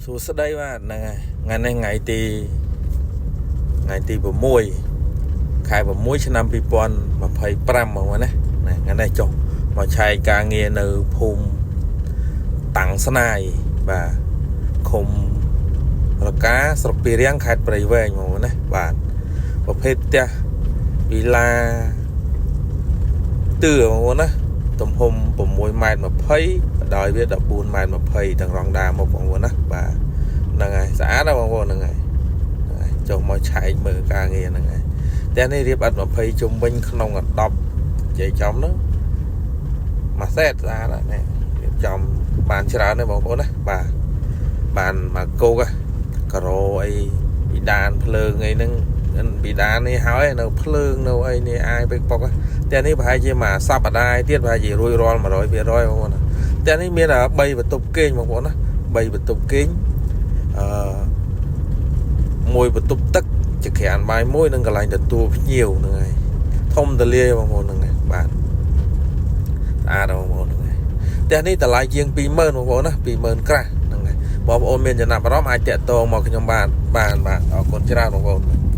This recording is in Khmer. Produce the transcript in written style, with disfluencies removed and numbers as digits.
សួស្តីបាទហ្នឹងហើយថ្ងៃនេះថ្ងៃទី6ខែ6ឆ្នាំ2025មកណាណាថ្ងៃនេះចុះមកឆែកការងារនៅភូមិតាំងស្នាយបាទឃុំរកាស្រុកពីរាំងខេត្តព្រៃវែងមកណាបាទប្រភេទផ្ទះវីឡាទឿបងប្អូនណាទំហំ6ម៉ែត្រ20បណ្ដោយវា14ម៉ែត្រ20ទាំងរងដាមកបងប្អូនណាបាទហ្នឹងហើយស្អាតណាស់បងប្អូនហ្នឹងហើយហ្នឹងហើយចុះមកឆែកមើលការងារហ្នឹងហើយផ្ទះនេះរៀបឥដ្ឋ20ជុំវិញក្នុង10និយាយចំហ្នឹងមួយសេតស្អាតណាស់នេះរៀបចំបានច្រើនទេបងប្អូនណាបាទបានមកគោកការ៉ូអីពីដានភ្លើងអីហ្នឹងពីដាននេះហើយនៅភ្លើងនៅអីនេះអាយពេកប៉ុកផ្ទះនេះប្រហែលជាមួយសប្តាហ៍ទៀតប្រហែលជារួចរាល់100%បងប្អូនណាផ្ទះនេះមាន3បន្ទប់គេងបងប្អូនណា3បន្ទប់គេងអឺមួយបន្ទប់ទឹកចក្រានបាយមួយនិងកន្លែងទទួលភ្ញៀវហ្នឹងហើយធំទលាយបងប្អូនហ្នឹងហើយបាទស្អាតបងប្អូនហ្នឹងហើយផ្ទះនេះតម្លៃជាង20000បងប្អូនណា20000ក្រាស់ហ្នឹងហើយបងប្អូនមានចំណាប់អារម្មណ៍អាចតាក់ទងមកខ្ញុំបានបាទបាទអរគុណច្រើនបងប្អូន។